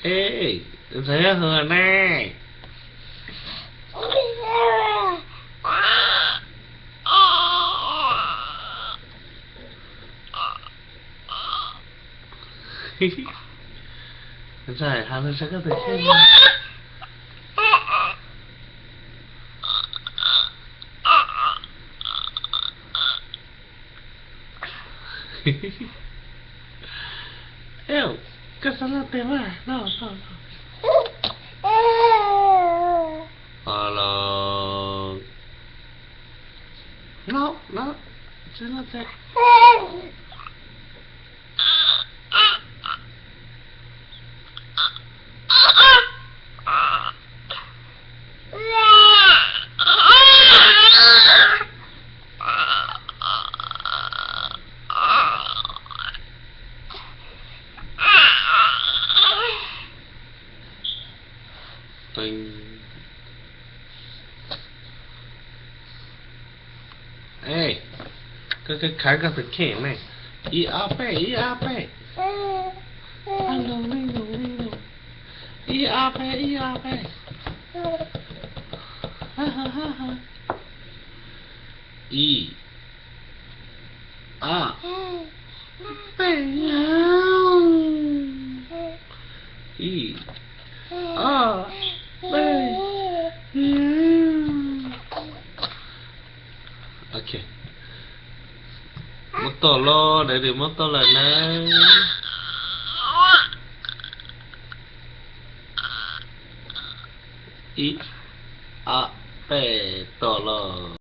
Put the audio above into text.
Ntxhais Hawj Hwm ne. Ntxhais, has lus saib koj tus kheej. Koj xav loj tiag mas no no no. Los no no, tsis loj tiag. Ej, koj khav koj tus kheej ne. Ib ob peb, ib ob peb. Ib ob peb, ib ob peb. Ib ob peb. Ib ob peb. Ok, muab tau los, daim ris muab tau lawm na. Ib ob peb, tau los.